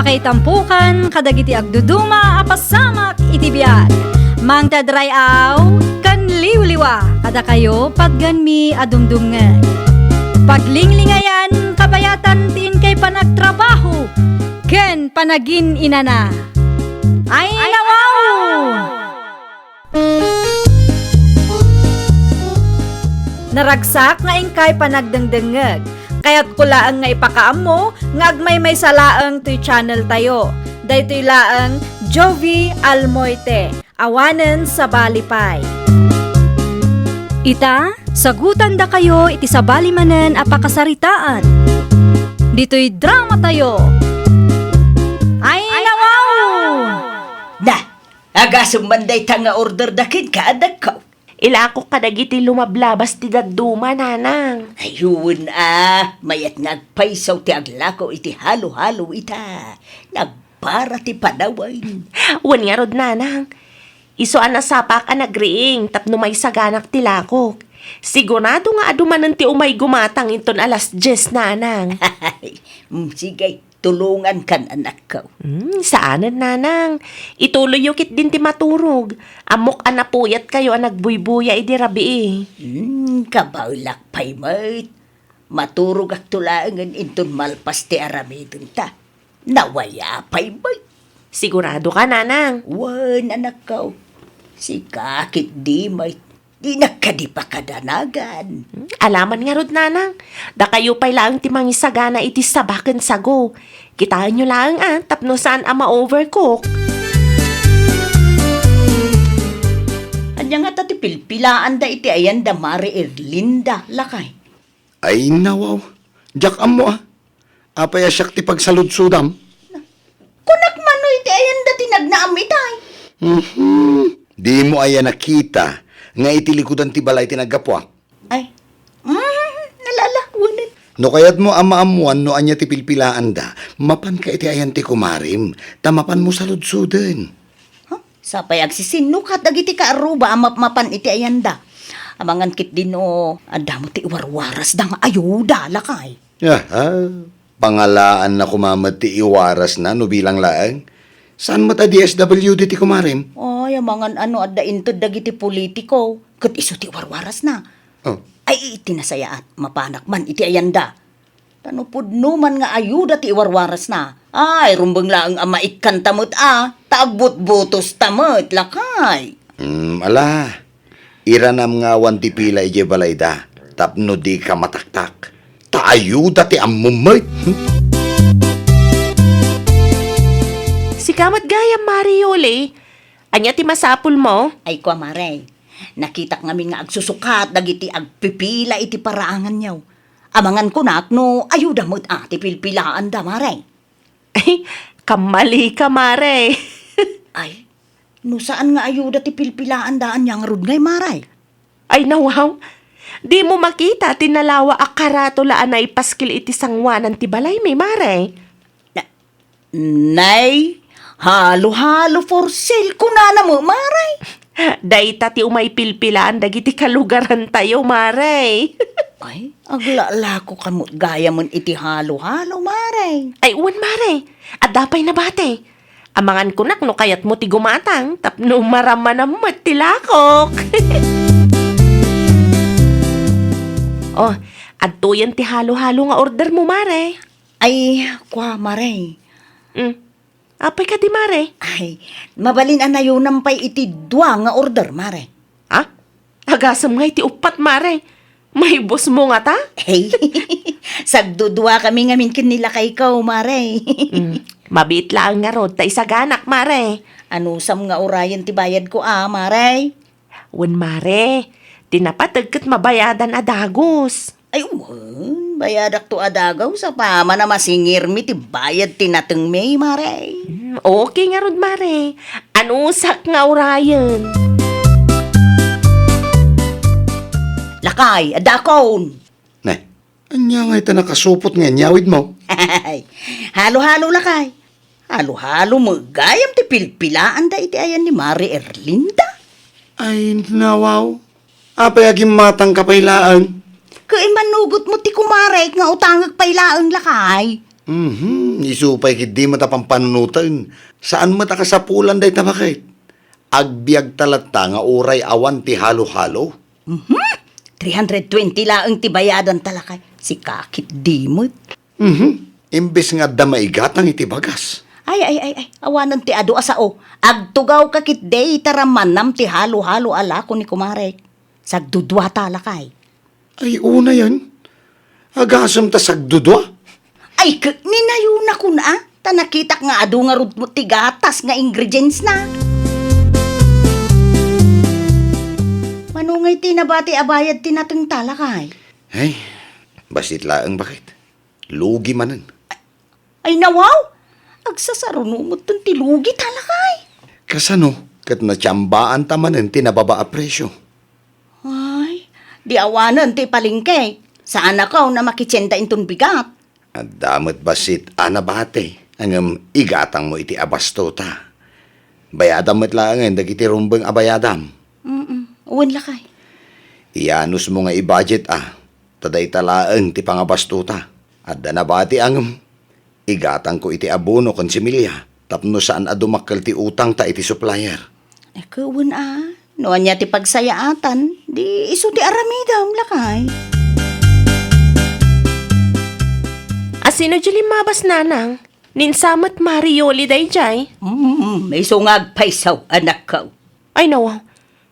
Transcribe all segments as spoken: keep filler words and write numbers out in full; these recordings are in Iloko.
Ay tampukan kadagiti agduduma a pasamak iti biag. Mangted ray-aw ken liwliwa kadakayo patgenmi a dumdumngeg. Paglinglingayan kabayatan ti inkay panagtrabaho ken panagin-inana. Ay, nawaw! Naragsak nga inkay panagdengdengngeg. Kayatko laeng nga ipakaammo nga agmaymaysa laeng toy channel tayo. Daytoy laeng Jovi Almoite, awanen sabali pay. Ita, sagutandakayo iti sabali manen a pakasaritaan. Ditoy drama tayo. Ay, nawaw! Na, agasem man dayta nga order da kenka, anakko. Ilakok kadagiti lumablabas ti dadduma, nanang. Ay, wen a, mayat nga agpayso ti aglako iti halo-halo ita. Nagpara ti panawen. Wen ngarud, nanang. Isu a nasapak a nagriing tapno maisaganak ti lakok. Sigurado nga adu manen ti umay gumatang inton alas dies, nanang. Mm, sige, tulongankan, anakko. Hmm, saanen, nanang. Ituloyyo ketdin ti maturog. Ammok a napuyatkayo a nagbuybuya idi rabii. Hmm, kabaelak pay met. Maturogakto laengen inton malpas ti aramidenta. Nawaya pay met. Siguradoka, nanang? Wen, anakko. Sika ketdi met. Dinak kadi pakadanagan. Hmm, ala man ngarud, nanang. Dakayo pay laeng ti mangisagana iti saba ken sago. Kitaenyo laeng a, tapno saan a ma-overcook. Ania ngata ti pilpilaanda iti ayanda, Mari Erlinda, lakay? Ay, nawaw. Diak ammo a. Apay a siak ti pagsaludsodam? Kunak man no iti ayanda ti nagnaam itay. Mhm. Dimo aya nakita nga iti likudan ti balay ti naggapuak? Ay, mm, nalalawanen. No kayatmo a maammuan no ania ti pilpilaanda, mapanka iti ayan ti kumarim, ta mapanmo saludsoden. Huh? Sapay agsisinnukat dagiti kaarruba a mapmapan iti ayanda. Amangan ketdi no adda met ti iwarwarasda nga ayuda, lakay. Aha, pangalaanna koma met ti iwarasna no bilang laeng. Saan met a D S W D ti kumarim? Ay, amangan a no adda inted dagiti politiko, ket isu ti iwarwarasna. Oh. Ay, iti nasayaat, mapanak man iti ayanda. Ta no pudno man nga ayuda ti iwarwarasna, ay, rumbeng laeng a maikkanta met a, ta agbutbutosta met, lakay. Hmm, ala. Iranam nga awan ti pila idiay balayda, tapno dika mataktak. Ta ayuda ti ammom met. Hmm? Sika met gayam, Mari Yuli. Ania ti masapulmo? Ay, kua, Mare. Nakitak ngamin nga agsusukat dagiti agpipila iti paraanganyo. Amangan kunak no ayuda met a ti pilpilaanda, Mare. Ay, kammalika, Mare. Ay, no saan nga ayuda ti pilpilaanda, ania ngarud ngay, Mare? Ay, nawaw. Dimo makita ti nalawa a karatula a naipaskil iti sangoanan ti balaymi, Mare? Na, Nay, halo-halo for sale, kunana met, Mare. Dayta ti umay pilpilaan dagiti kalugarantayo, Mare. Ay, aglalakoka met gayamen iti halo-halo, Mare. Ay, wen, Mare. Adda pay nabati. Amangan kunak no kayatmo ti gumatang, tapno maramanam met ti lakok. Oh, adtoyen ti halo-halo nga ordermo, Mare. Ay, kua, Mare. Mm. Apay kadi, Mare? Ay, mabalin a nayonam pay iti dua nga order, Mare. Ha? Agasem nga iti uppat, Mare. Maibusmo ngata? Hey, sagduduakami ngamin ken ni lakayko, Mare. Mm. Mabiit laeng ngarud ta isaganak, Mare. Anusam nga urayen ti bayadko a, Mare? Wen, Mare, ti napateg ket mabayadan a dagus. Ay, wen, bayadakto a dagus apaman a masingirmi ti bayad ti natengmi, Mare. Hmm, okay ngarud, Mare. Anusak nga urayen? Lakay, adda akon. Ne, ania ngay ta nakasupot nga inyawidmo? Halo-halo, lakay. Halo-halo met gayam ti pilpilaanda iti ayan ni Mare Erlinda. Ay, nawaw. Apay a gimmatangka pay laeng? Ket immanugotmo ti kumarek nga utangek pay laeng, lakay. Mhm, isu pay ketdi met a pampanunoten. Saan met a kasapulan dayta, baket? Agbiagta latta nga uray awan ti halo-halo. Mhm. Three hundred twenty laeng ti bayadan ta, lakay. Sika ketdi met. Mhm. Imbes nga adda maigatang iti bagas. Ay, ay, ay, ay. Awanen ti adu a sao. Agtugawka ketdi ta ramannam ti halo-halo a lako ni kumarek. Sagdudua ta, lakay. Ay, unayen. Agasem ta sagdudua? Ay, k-, ninayuna kun a. Ta nakitak nga adu ngarud ti gatas nga ingredients na. Mano ngay ti nabati a bayad ti nateng ta, lakay? Ay, bassit laeng, baket. Lugi manen. Ay, nawaw! Agsasaruno metten ti lugi ta, lakay. Kasano ket natiambaan ta manen ti nababa a presio? Ay, di awanen ti palengke. Saan a kaw na makitienda inton bigat. Adda met bassit a nabati, ngem igatangmo iti abasto ta. Bayadam met laengen dagiti rumbeng a bayadam. Mm, wen, lakay. Iyanusmo nga i-budget a, ta dayta laeng ti pangabasto ta. Adda nabati a ngem igatangko iti abono ken similya tapno saan a dumakkel ti utang ta iti supplier. Ket wen a, no ania ti pagsayaatan, di isu ti aramidem, lakay. A, sino di limmabas, nanang? Ninsa met Mari Yoli daydiay? Mm, isu nga agpayso, anakko. Ay, nawaw.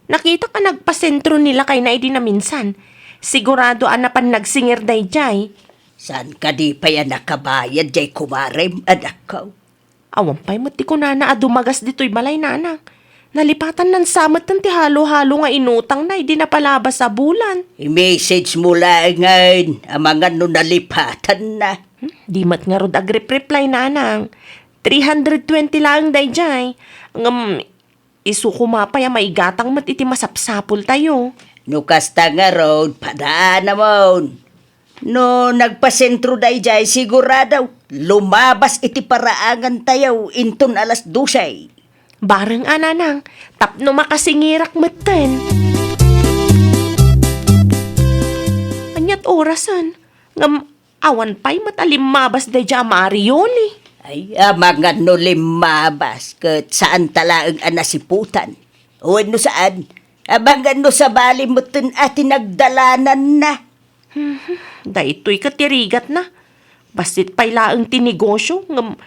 Nakitak a nagpasentro ni lakayna idi naminsan. Sigurado a napan nagsingir daydiay. Saan kadi pay a nakabayad diay kumarem, anakko? Awan pay met ti kunana a dumagas ditoy balay, nanang. Nalipatannan sa metten ti halo-halo nga inutangna idi napalabas a bulan. I-message mo laengen amangan no nalipatanna. Hmm, di met ngarud agrep-reply, nanang. Three hundred twenty laeng daydiay. Ngem, isu koma pay a maigatang met iti masapsapultayo. No kasta ngarud, padaanamon. No nagpasentro daydiay, sigurado, lumabas iti paraangantayo inton alas dose. Bareng a, nanang, tapno makasingirak metten. Aniat orasen? Ngem awan pay met a limmabas daydiay a Mari Yoli. Ay, amangan no limmabas, ket saan ta laeng a nasiputan. Wenno saan, amangan no sabali metten a ti nagdalananna. Hmm, daytoy ket ti rigatna. Bassit pay laeng ti negosio, ngem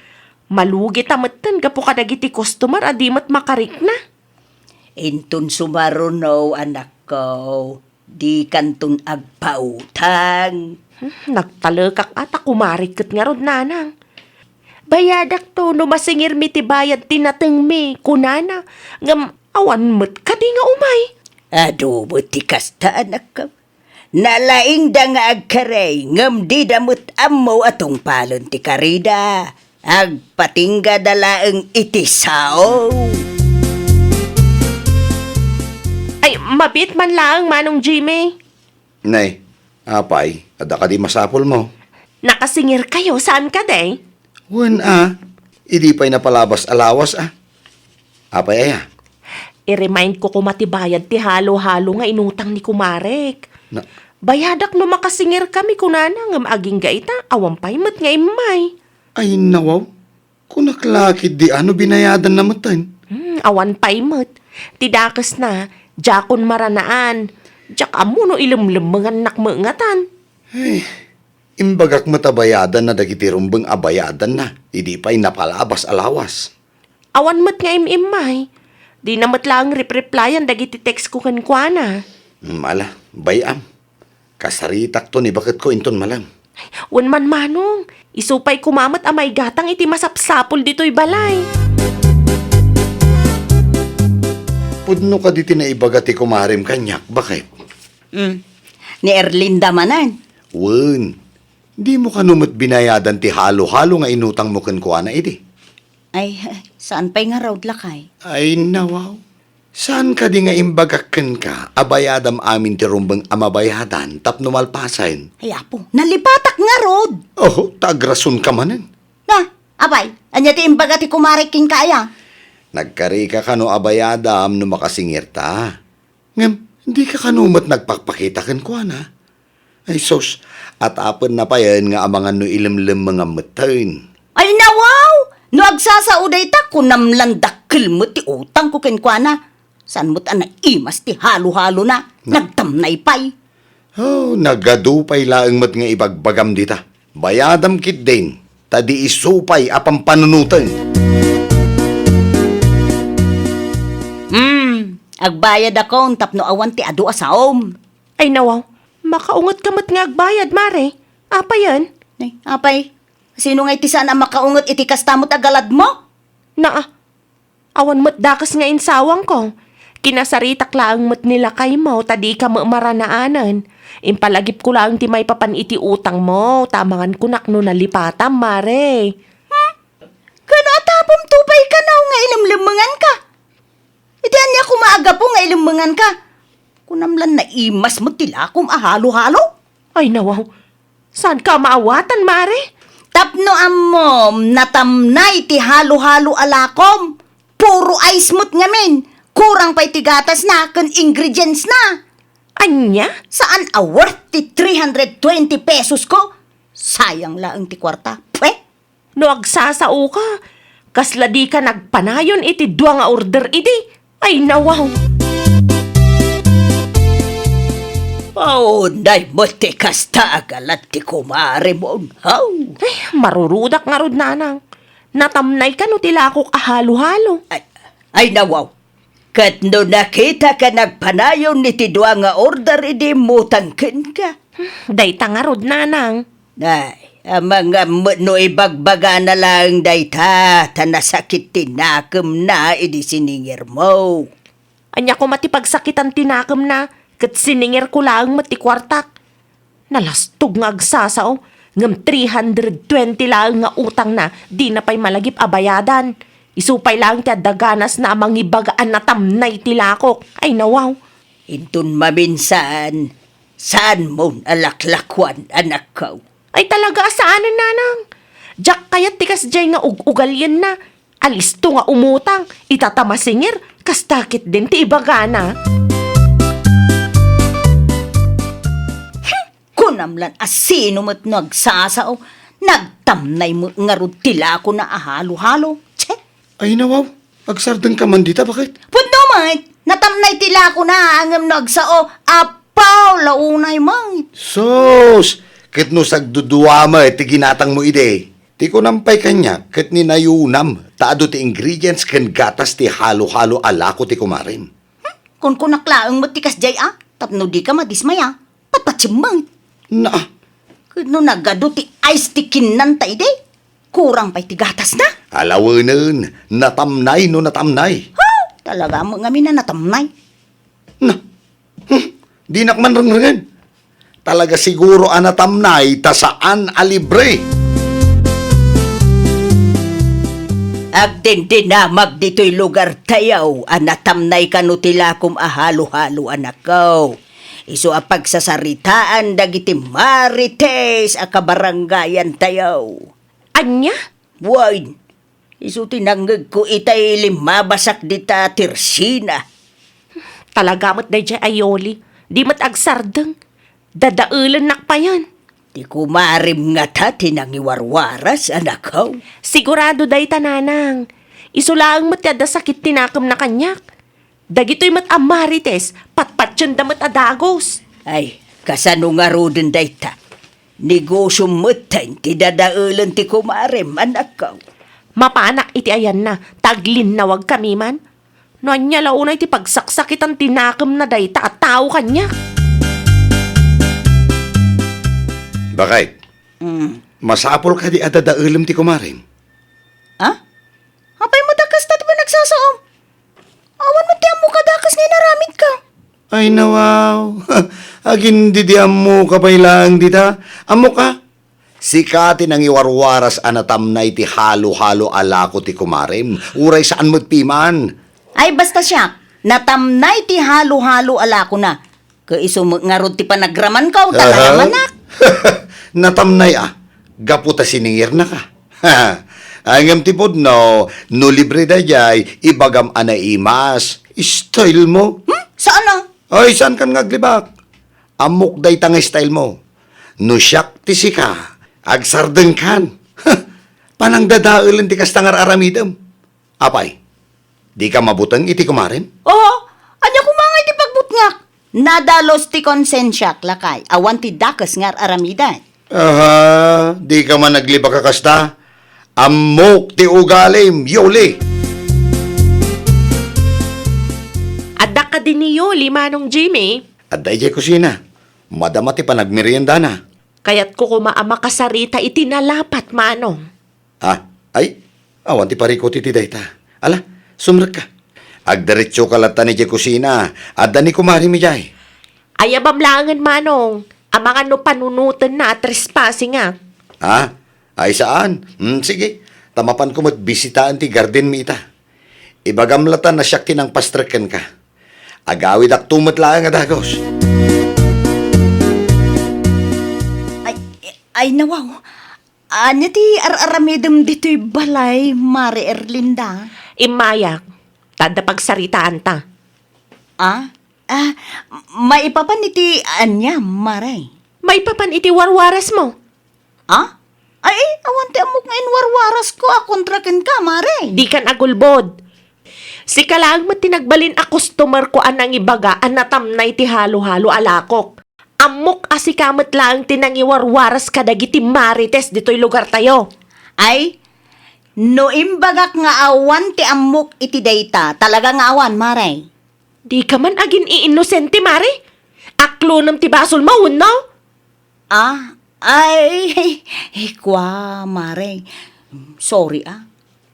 malugi ta metten gapu kadagiti customer a di met makarikna. Inton sumaruno, anakko, dikanton agpautang. Hmm, nagtalekak a ta kumarek ket ngarud, nanang. Bayadakto no masingirmi ti bayad ti natengmi, kunana. Ngem awan met kadi nga umay. Adu met ti kasta, anakko. Nalaingda nga agkarey, ngem dida met ammo a tungpalen ti karida. Agpatinggada laeng iti sao. Ay, mabiit man laeng, Manong Jimmy. Nay, apay, adda kadi masapulmo? Nakasingirkayo, saan kadi? Wen a, idi pay napalabas a lawas a. Apay aya? I-remindko koma ti bayad ti halo-halo nga inutang ni kumarek. Na- Bayadak no makasingirkami kunana, ngem agingga ita, awan pay met nga immay. Ay, nawaw. Kunak la ketdi a no binayadanna metten. Hmm, awan pay met. Ti dakesna, diakon maranaan. Diak ammo no ilemlemmengannak met ngatan. Ay, imbagak met a bayadanna dagiti rumbeng a bayadanna idi pay napalabas a lawas. Awan met nga im-immay. Dina met laeng rep-replyan dagiti textko kenkuana. Hmm, ala, bay-am. Kasaritakto ni baketko inton malem. Wen man, Manong, isu pay koma met a maigatang iti masapsapul ditoy balay. Pudno kadi ti naibaga ti kumarem kaniak, baket? Mm. Ni Erlinda manen? Wen, dimo kano met binayadan ti halo-halo nga inutangmo kenkuana idi? Ay, saan pay ngarud, lakay? Ay, nawaw. Saan kadi nga imbagak kenka a bayadam amin ti rumbeng a mabayadan tapno malpasen? Ay, apo, nalipatak ngarud! Oh, ta agrasonka manen. Na, apay, ania ti imbaga ti kumarek kenka aya? Nagkarika kano a bayadam no makasingirta. Ngem, dika kano met nagpakpakita kenkuana? Ay sus, atapenna payen nga amangan no ilemlemmengam metten. Ay nawaw! No agsasao dayta, kunam lan dakkel met ti utangko kenkuana. Saan met a naimas ti halo-halona? Na- Nagtamnay pay. Oh, nagadu pay laeng met nga ibagbagam dita. Bayadam ketdin, ta di isu pay a pampanunoten. Hmm, agbayadakon tapno awan ti adu a saom. Ay nawaw, makaungetka met nga agbayad, Mare. Apayen? Ay, apay, sino nga iti saan a makaunget iti kasta met a galadmo? Naa, awan met dakes nga insawangko. Kinasaritak laeng met ni lakaymo ta dika met maranaanen. Impalagipko laeng ti maipapan iti utangmo, ta amangan kunak no nalipatam, Mare. Hmm? Ken atapomto pay kano nga ilemlemmenganka? Iti ania koma a gapu nga ilemmenganka? Kunam lan naimas met ti lakom a halo-halo? Ay, nawaw. Saanka a maawatan, Mare? Tapno ammom, natamnay ti halo-halo a lakom. Puro ice met ngamin. Kurang pay ti gatasna ken ingredients na. Ania? Saan a worth ti three hundred twenty pesos ko? Sayang laeng ti kuarta. Pwe! No agsasaoka, kasla dika nagpanayon iti dua nga order idi. Ay, nawaw. Paunay met ti kasta a galat ti kumarem, haw. Ay, marurudak ngarud, nanang. Natamnay kano ti lakok a halo-halo? Ay, ay, nawaw. Ket no nakitak a nagpanayon iti dua nga order idi immutang kenka. Dayta ngarud, nanang. Ay, amangan met no ibagbagana laeng dayta, ta nasakit ti nakemna idi siningermo. Ania koma ti pagsakitan ti nakemna, ket siningerko laeng met ti kuartak? Nalastog nga agsasao, ngem three hundred twenty laeng nga utangna, dina pay malagip a bayadan. Isu pay laeng ti adda ganasna a mangibaga a natamnay ti lakok. Ay, nawaw. Inton maminsan, saanmon a laklakuan, anakko. Ay, talaga a saanen, nanang. Diak kayat ti kasdiay nga ug-ugalienna. Alisto nga umutang, ita ta masinger, kasta ketdin ti ibagana. Hmm, kunam lan a sino met no agsasao, nagtamnay met ngarud ti lakona a halo-halo. Tse! Ay, nawaw, agsardengka man dita, baket? Pudno met, natamnay ti lakona, ngem no agsao, apaw, la unay met. Sus! Ket no sagdudua met ti ginatangmo idi, ti kunam pay kaniak ket ni nayunam ta adu ti ingredients ken gatas ti halo-halo a lako ti kumarem. Hmm? Kunkunak laeng met ti kasdiay a, tapno dika madismaya. Patpatsem met. Na. Ket no nagadu ti ice ti kinnanta idi, kurang pay ti gatasna. Alawenen, natamnay no natamnay. Ha? Talaga met ngamin a natamnay. Na. Hmm. Dinak man rengrengen. Talaga siguro a natamnay ta saan a libre. Agdindinamag ditoy lugartayo a natamnay kano ti lakom a halo-halo, anakko. Isu a pagsasaritaan dagiti marites a kabarangayantayo. Ania? Wen, isu ti nangngegko itay limmabasak dita tersina. Talaga met daydiay a Yoli. Di met agsardeng. Dadaelennak payen. Ti kumarem ngata ti nangiwarwaras, anakko. Sigurado dayta, nanang. Isu laeng met ti adda sakit ti nakemna kaniak. Dagitoy met a marites, patpatienda met a dagus. Ay, kasano ngaruden dayta? Negosio metten ti dadaelen ti kumarem, anakko. Mapanak iti ayanna, ta aglinnawagkami man. No ania la unay ti pagsaksakitan ti nakemna dayta a tao kaniak? Bakay, mm, masapul kadi a dadaelem ti kumarem? Ah? Apay met a kasta ti panagsasaom? Awan met ti ammok a dakes nga inaramidka. Ay, nawaw. Agin-idi ammoka pay laeng dita. Ammoka? Sika ti nangiwarwaras a natamnay ti halo-halo a lako ti kumarem. Uray saan met piman. Ay, basta siak, natamnay ti halo-halo a lakona. Ket isu met ngarud ti panagramanko, aha, ta karamanak. Natamnay a, gapu ta siningirnaka. Ay, ngem ti pudno, no libre daydiay, ibagam a naimas. Style mo. Hmm? Saan a? Ay, saankan nga aglibak? Ammok dayta nga style mo. No siak ti sika, agsardengkan. Panangdadaelen ti kasta nga ar-aramidem. Apay, dika mabuteng iti kumarem? Oo, ania koma nga iti pagbutngak? Nadalus ti konsensiak, lakay. Awan ti dakes nga ar-aramidek. Aha, dika man aglibak a kasta. Ammok ti ugalim, Yoli. Adda kadi ni Yoli, Manong Jimmy? Adda idiay kusina. Madama ti panagmeriendana. Kayatko koma a makasarita iti nalapat, Manong. Ah, ay, awan ti parikut iti dayta. Ala, sumrekka. Agdiretsoka latta idiay kusina. Adda ni kumarem idiay. Ayabam laengen, Manong. Amangan no panunotenna a trespassing a. Ha? Ay, saan? Hmm, sige. Ta mapanko met bisitaen ti gardenmi ita. Ibagam latta a siak ti nangpastrek kenka. Agawidakto met laeng a dagus. Ay, ay, nawaw. Ania ti ar-aramidem ditoy balay, Mare Erlinda? Immayak, ta adda pagsaritaanta. Ah? Ah, maipapan iti ania, Mare? Maipapan iti warwarasmo. Ah? Ay, awan ti ammok nga inwarwarasko a kontra kenka, Mare. Dikan agulbod. Sika laeng met ti nagbalin a customerko a nangibaga a natamnay ti halo-halo a lakok. Ammok a sika met laeng ti nangiwarwaras kadagiti marites ditoy lugartayo. Ay, no imbagak nga awan ti ammok iti dayta, talaga nga awan, Mare. Dika man agin-iinosente, Mare. Aklonem ti basolmo, wenno? Ah, ay, ay, kua, Mare. Sorry, ah.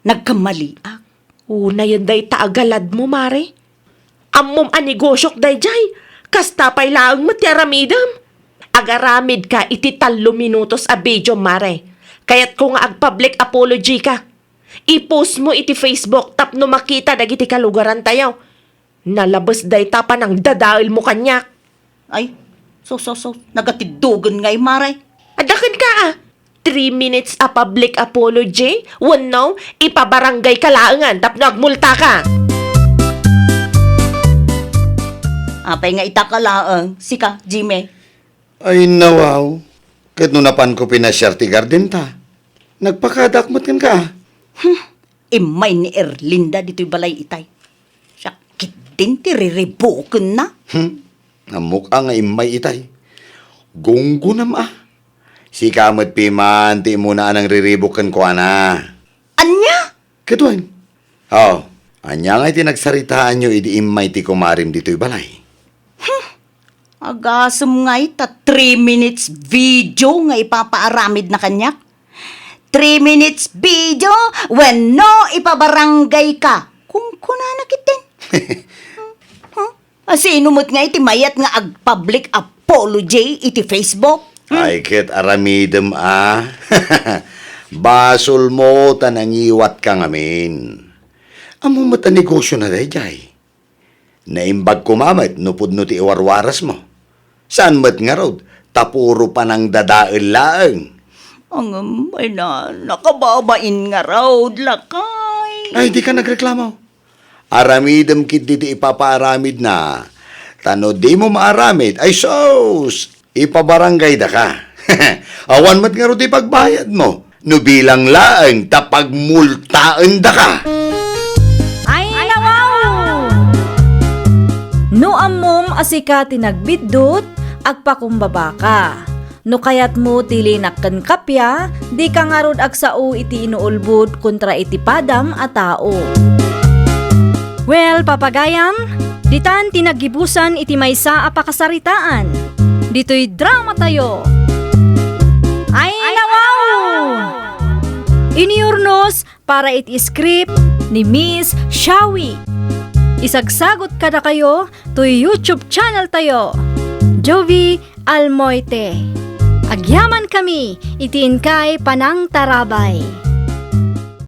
Nagkamaliak. Unayen dayta a galadmo, Mare. Ammom a negosiok daydiay. Kasta pay laeng met ti aramidem. Agaramidka iti tallo minutos a video, Mare. Kayatko nga agpublic apology ka. I-post mo iti Facebook tapno makita dagiti kalugarantayo. Nalabes dayta panangdadaelmo kaniak. Ay, so, so, so, nagatiddogen ngay, Mare. Adda kenka, ah. Three minutes a public apology, wenno ipabarangay ka laengen tapno agmulta ka. Apay nga ita ka laeng, sika, Jimmy? Ay, nawaw. Ket no napanko pinasiar ti gardenta, nagpakadak met kenka. Hmm. Immay ni Erlinda ditoy balay itay. Siak ketdin ti riribukenna. Hmm. Ammok a nga immay itay. Gunggonam a. Sika met piman ti immuna a nangriribuken kuana. Ania? Ket wen. Oh, ania ngay ti nagsaritaanyo idi immay ti kumarem ditoy balay? Hmm. Agasem ngay ta three minutes video nga ipapaaramidna kaniak? Three minutes video wenno ipabarangay ka? Kunkunana ketdin. Huh? A, sino met ngay ti mayat nga agpublic apology iti Facebook? Hmm? Ay, ket aramidem a. Basolmo ta nangiwatka ngamin. Ammom met a negosiona daydiay. Naimbag koma met no pudno ti iwarwarasmo. Saan met ngarud, ta puro panangdadael laeng. Ngem, ay na, nakababain ngarud, lakay. Ay, dika nagreklamo. Aramidem ketdi ti ipapaaramidna. Ta no dimo maaramid, ay sus! Ipabarangay daka. Awan met ngarud ti pagbayadmo. No bilang laeng ta pagmultaen daka. Ay, nawaw! No ammom a sika ti nagbiddut, agpakumbabaka. No kayatmo ti linak ken kappia, dika ngarud agsao iti inuulbod kontra iti padam a tao. Well, papagayam, ditan ti naggibusan iti maysa a pakasaritaan. Ditoy dramatayo. Ay, nawaw! Inyurnos para iti script ni Miss Shawi. Isagsagot kadakayo toy YouTube channel tayo, Jovie Almoite. Agyaman kami iti inkay panangtarabay.